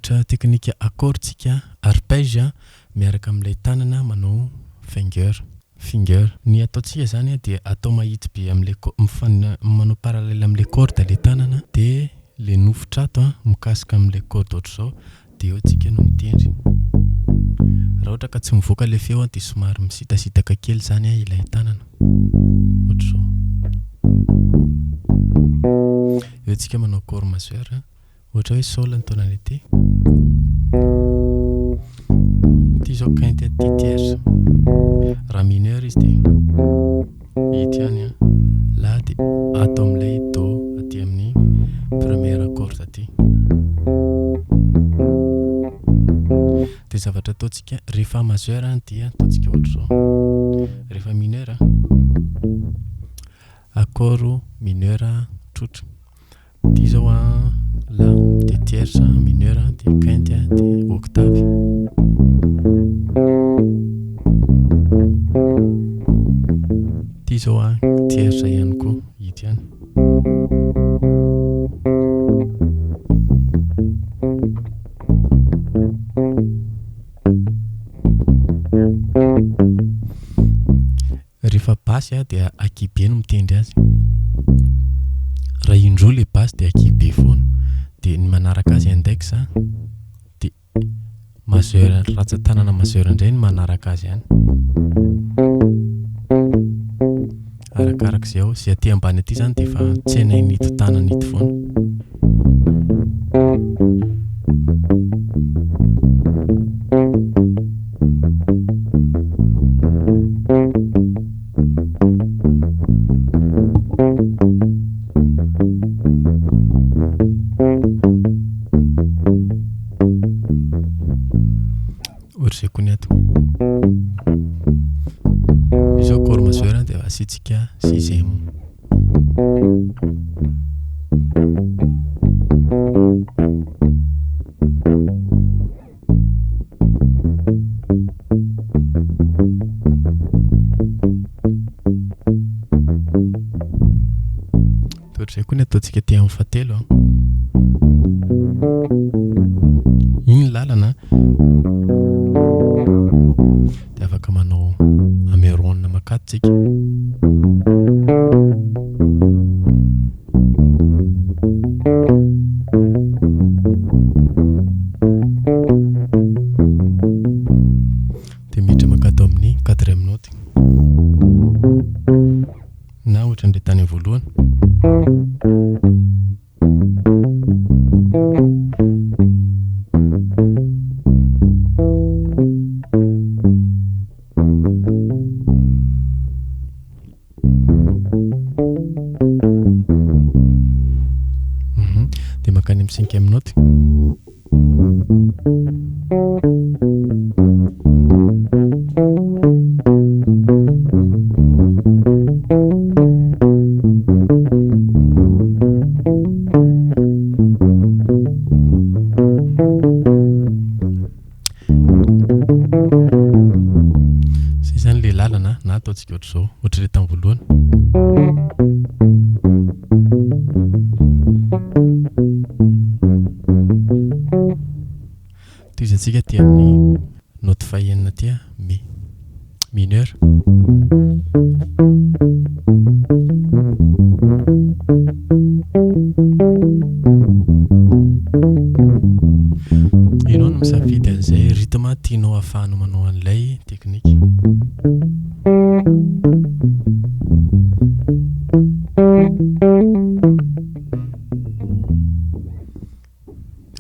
Mianatra teknika accord tsika, arpège miaraka amin'ilay tanana manao finger, finger. Ny ataontsika izany dia atao mahitsy be amin'ilay co- mifan- manao parallèle amin'ilay corde ilay tanana dia ilay nofotra ato mikasika amin'ilay corde ohatr'izao dia eo tsika no mitendry. Raha ohatra ka tsy mivoaka ilay feo dia somary misitasitaka kely izany ilay tanana ohatr'izao. Eo tsika manao accord majeur. Ohatra hoe sol ny taonany aty. Ity izao quinte aty tierce. Raha mineur izy dia ito ihany an. La dia ato amin'ilay do aty amin'ny première corde aty. Dia zavatra ataontsika rehefa majeur dia ataontsika ohatr'izao. Rehefa mineur accord mineur tsotra. Ity izao an, la, dia tierce, mineur, dia quinte, dia octave. Ity izao an, tierce ihany koa, ito ihany. Rehefa basy dia ankihibe no mitendry azy. Raha indroa ilay basy dia ankihibe foana. Dia ny manaraka azy index dia majeur, rantsan-tanana majeur indray no manaraka azy any. Arakarak'izay ao, izay aty ambany aty izany dia efa tsy hainay tanana ito foana. Ohatr'izay koa ny ato. Izao accord majeur dia asiantsika sixième. Ohatr'izay koa ny ataontsika aty amin'ny fahatelo an. Iny ny lalana dia afaka manao ameron makato tsika. Dia miditra mankato amin'ny quatrième note. Na ohatran'ilay tany amin'ny voalohany. Dia mankany amin'ny cinquième note. Zay zany le lalana na ataontsika ohatr'izao, ohatr'ilay tamin'ny voalohany. Tohizantsika aty amin'ny note fahenina aty, mi mineur. Ianao no misafidy an'izay rythme tianao ahafahanao manao an'ilay teknika.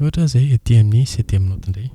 Ohatra izay aty amin'ny septième note indray.